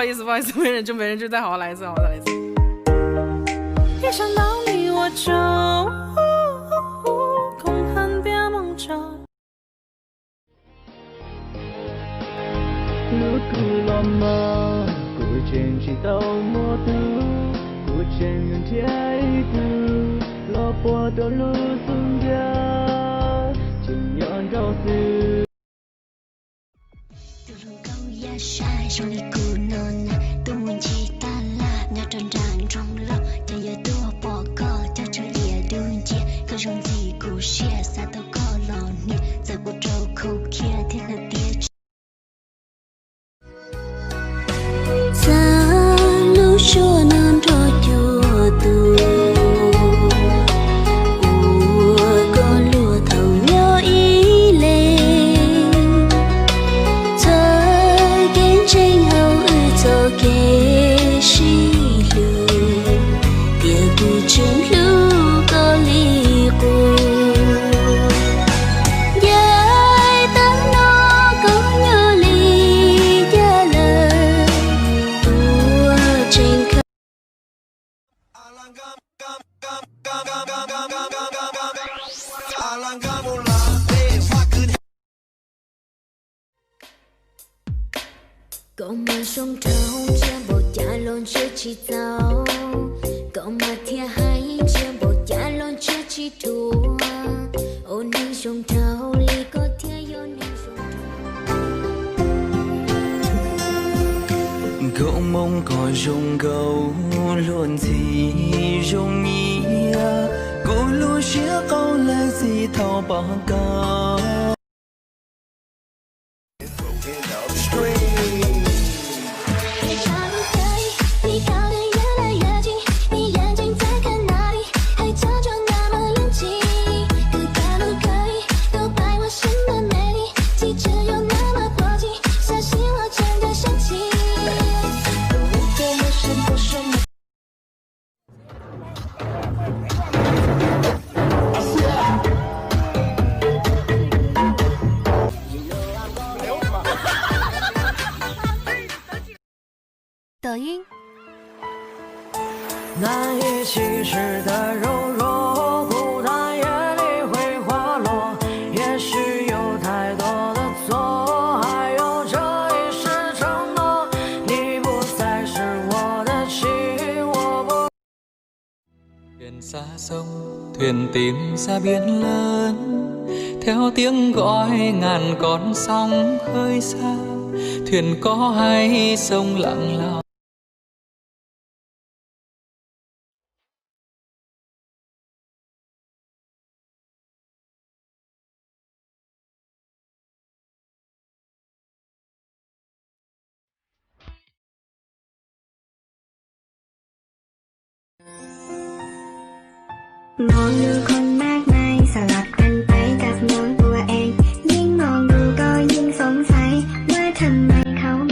不好意思，不好意思，没忍住，没忍住，再好好来一次，好好来一次。一想到你我就空恨别梦中。 Lub kws los mas kuv tseem tsis tau muaj tub, kuv tseem yuav nrhiav ib tug los puag rau lub xub ntiag, tseem nyob nrog xwb. Tus hluas nkauj yaj saib zoo li kuv no na, tuaj mus ncig taj laj nyob rau nram nroog loj, ces yog tuaj pom koj coj tsawg diam dub nciab, koj zoo ntxim kuv siab, xav tau koj los hnia, txawm kuv rau khau khiab thiab hlawv tiab tsi. Txawm lub suab no nrog cuag tus uas koj luag thaum nyob ib leeg, txawm kev ntseeg hauv wb txoj kev sib hlub, tiam kuv tseem hlub koj li qub. Yav tag no koj nyob li cas lawm, ua tseem khav. Koj mas zoo nraug ntsia npaum cas los ntsia tsis txaus, koj mas thiaj hais ntsia npaum cas los ntsia tsis dhuav, ua neeg zoo nraug li koj thiaj yog neeg zoo nraug. Nkauj Moo koj zoo nkauj luag ntxhi zoo nyiam, kuv lub siab qau lawm txij thaum pom koj. Thuyền xa sông, thuyền tìm ra biển lớn, theo tiếng gọi ngàn con sóng khơi xa, thuyền có hay sông lặng lẽo. Mong du khôn mát mây, sao gặp anh ấy gặp món của em. Nhưng mong du có những sống say, nói thầm mây không.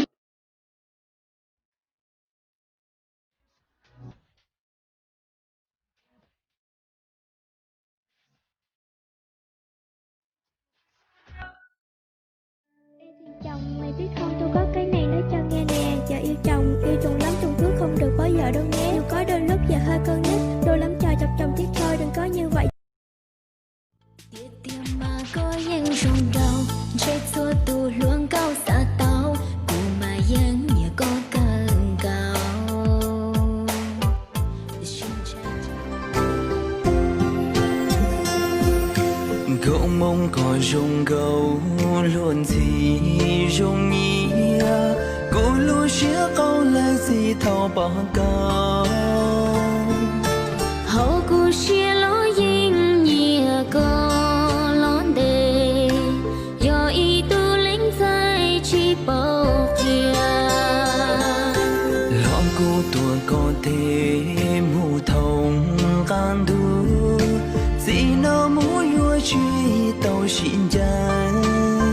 Ê chồng, mày biết không, tôi có cái này nói cho nghe nè. Giờ yêu chồng, yêu chồng lắm, chồng cứ không được có vợ đâu nhé. Dù có đôi lúc vợ hơi cân nhắc, đau lắm cho chọc chồng tiếp thôi, đừng có như vậy. Tiag tiag mas koj yeej zoo nraug, ntshe txhua tus hluas nkauj xav tau, kuv mas yeej nyiam koj kawg nkaus. Nkauj Moo koj zoo nkauj luag ntxhi zoo nyiam, kuv lub siab qau lawm txij thaum pom koj. Hauv kuv siab los yeej nyiam koj los ntev, yog ib tug leej ntxhais tsis paub qhia. Los kuv tuav koj tes mus thaum qab ntuj, txij no mus yuav tsis tau sib ncaim.